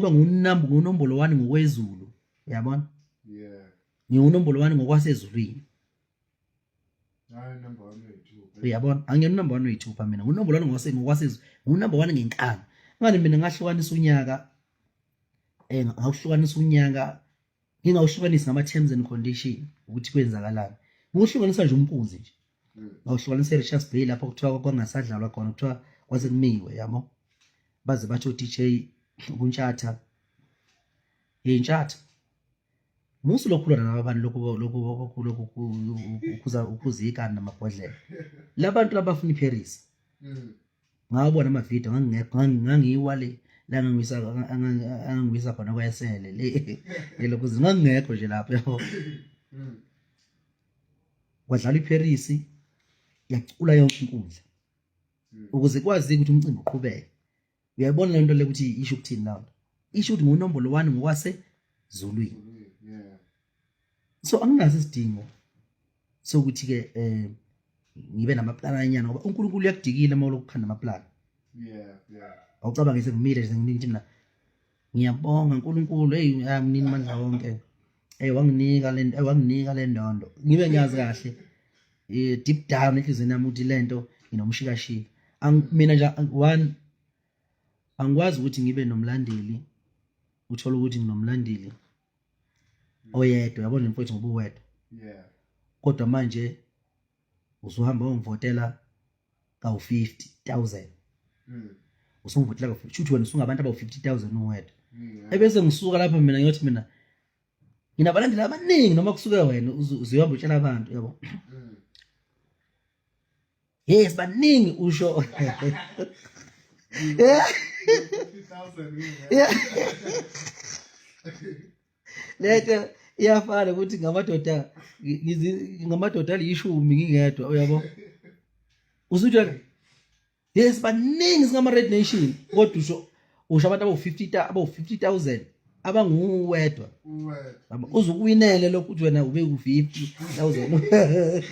Ngoba ngunombolo 1 ngokwezulu, uyabona? Yeah. Ngingunombolo 1 ngokwasezulwini. Hayi number 1 uyithupha. Uyabona? Angiyena number 1 uyithupha mina. Ngunombolo 1 ngokwasezulwini. Ngunumber 1 ngenkani. Ngani mina ngahlukanisa unyaka ngawuhlukanisa unyaka ngingawuhlukanisi ngama terms and condition ukuthi kwenzakalani. Ngiwuhlukanisa nje umpunzi nje. Ngawuhlukanisa eRichards Bay lapho kuthiwa kwangasadlalwa khona kuthiwa kwase kumiwe yabo. Baze bathi o-DJ kuntshatha. Hey ntshatha. Musu lokhulwa nalaba bantu lokhu lokhu lokhu lokhu ukhuza ukhuza ikani namabhodlela. Labantu labafuna iParis. Ngawabona amavidiyo ngangingekho ngangiwa le la ngangiwisa angangiwisa khona kwayesele le lelo kuze ngangingekho nje lapho yabo. Kwadlala iParis yacula yonke inkundla. Ukuze kwazi ukuthi umcimbi uqhubeke. Uyayibona le nto le ukuthi isho ukuthini lawo nto? Isho ukuthi ngunombolo 1 ngokwasezulwini. Yeah. So anginaso isidingo sokuthi ke ngibe namaplananyana ngoba uNkulunkulu uyakudikila uma ulokhu ukhanda amaplan. Yeah. Awucabange sengimile nje ngithi mina ngiyabonga uNkulunkulu, hey mnini mandla wonke. Hey wanginika le wanginika le ndondo. Ngibe ngiyazi kahle deep down enhliziyweni yami ukuthi lento nginomshikashika. Mina nje one angikwazi ukuthi ngibe nomlandeli uthola ukuthi nginomlandeli oyedwa yabona mfowethu ngoba uwedwa. Yeah. Kodwa manje usuhamba uyongivotela kawu 50,000. Usungivotela kawu 50, shuthi wena usungabantu abawu 50,000 uwedwa. Ebese ngisuka lapha mina ngiyothi mina nginabalandeli abaningi noma kusuke wena uzohamba utshela abantu yabo. Yes baningi usho. Yeah. Yeah. Lento iyafana ukuthi ngamadoda ngamadoda alishumi ngingedwa uyabo. Usutshela yes baningi singama Red Nation kodwa usho abantu abawu 50 abawu 50,000 abanguwedwa. Uwedwa. Uzukuwinele lokhu ukuthi wena ube ku 50,000.